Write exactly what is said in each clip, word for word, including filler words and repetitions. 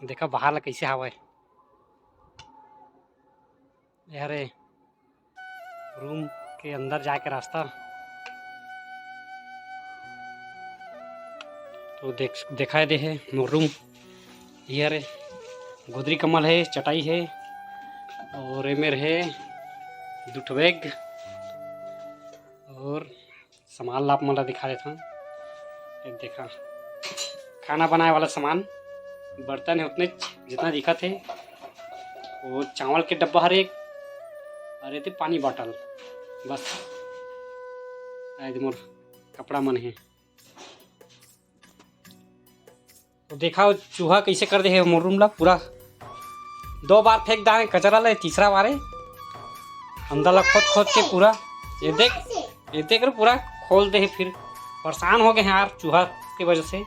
देखा बाहर ला कैसे हावय। ये हरे रूम के अंदर जाके रास्ता। तो देख, दिखाई दे हे मोर रूम। ये हरे गोदरी कम्बल हे, चटाई हे, और एमेर हे दू ठो बैग, और सामान ला आप मन ला दिखा देथन। ये देखा, खाना बनाए वाला सामान, बर्तन हे उतने जितना दिखत हे। वो चावल के डब्बा हर एक, और ये पानी बॉटल, बस। ये दे मोर कपड़ा मन हे। तो देखा, वो चूहा कैसे कर दे हे मोर रूम ला पूरा। दो बार फेंक डाले कचरा ला, तीसरा बार हे अंदर ला खोद खोद के पूरा। ये देख, ये देख रे, पूरा खोल दे हे। फिर परेशान हो गए हैं यार चूहा के वजह से।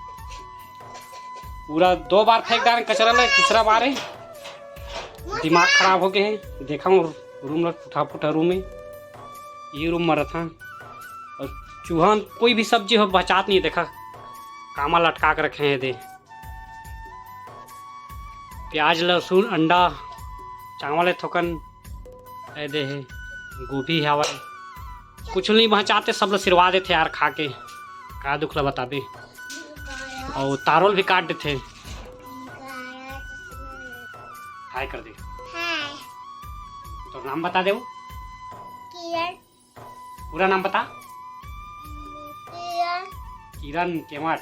पूरा दो बार फेंक डाले कचरा ला, तीसरा बार हे दिमाग खराब हो गए हैं। देखा हूँ रूम ला, टूटा फूटा रूम हे। ये रूम में रखा। और चूहा कोई भी सब्जी हो बचात नहीं, देखा कामा लटका के रखे हैं दे। प्याज, लहसुन, अंडा, चावल हे थोकन, ए दे हे, गोभी हावय, कुछ नहीं बचाते, सब लोग सिरवा देथे यार खा के, का दुख ला बताबे। और तारोल भी काट देथे। हाय कर दे। हाय। तो नाम बता दे वो। किरण। पूरा नाम बता। किरण। किरण केमट।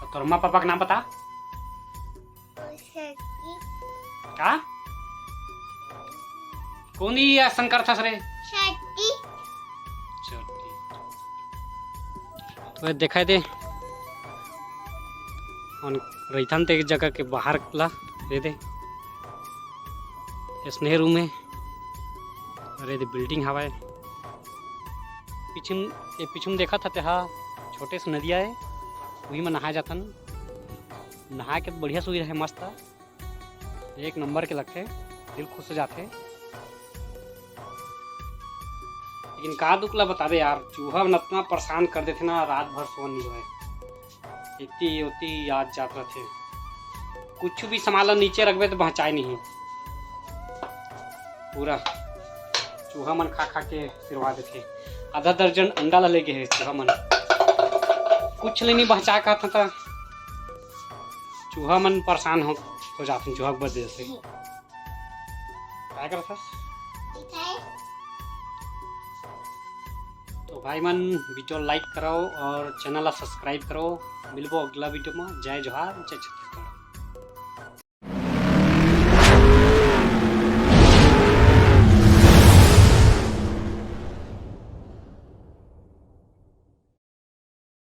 और तोर मम्मा पापा का नाम बता। शेट्टी। का? कौन ही आसन करथस रे? शेट्टी। शेट्टी। तो ये दिखाई दे, रहिथन ते जगह के बाहर ला, ये दे, ये स्नेह रूम हे, अरे दे बिल्डिंग हवाए, पीछे म-, ये पीछे में देखा था तेहा, छोटे से नदिया हे, वही में नहाए जाथन। नहाए के बढ़िया सुविधा हे, मस्त हे, एक नंबर के लगथे, दिल खुश हो जाथे। लेकिन का दुख ला बताबे यार, चूहा मन अतना परेशान कर देथे ना, रात भर सोन नहीं होए, इतनी ओती याद जात रहथे। कुछ भी सामान ला नीचे रखबे तो बहचाए नहीं, पूरा चूहा मन खा खा के सिरवा देथे। आधा दर्जन अंडा ला लेगे हे चूहा मन, कुछ ले नहीं बहचा का था, था। चूहा मन परेशान हो, हो जाथे चूहा के वजह से। काय करत हस? तो भाई मन, video like करो और channel ला subscribe करो। मिलबो अगला video में। जय जोहार, जय छत्तीसगढ़।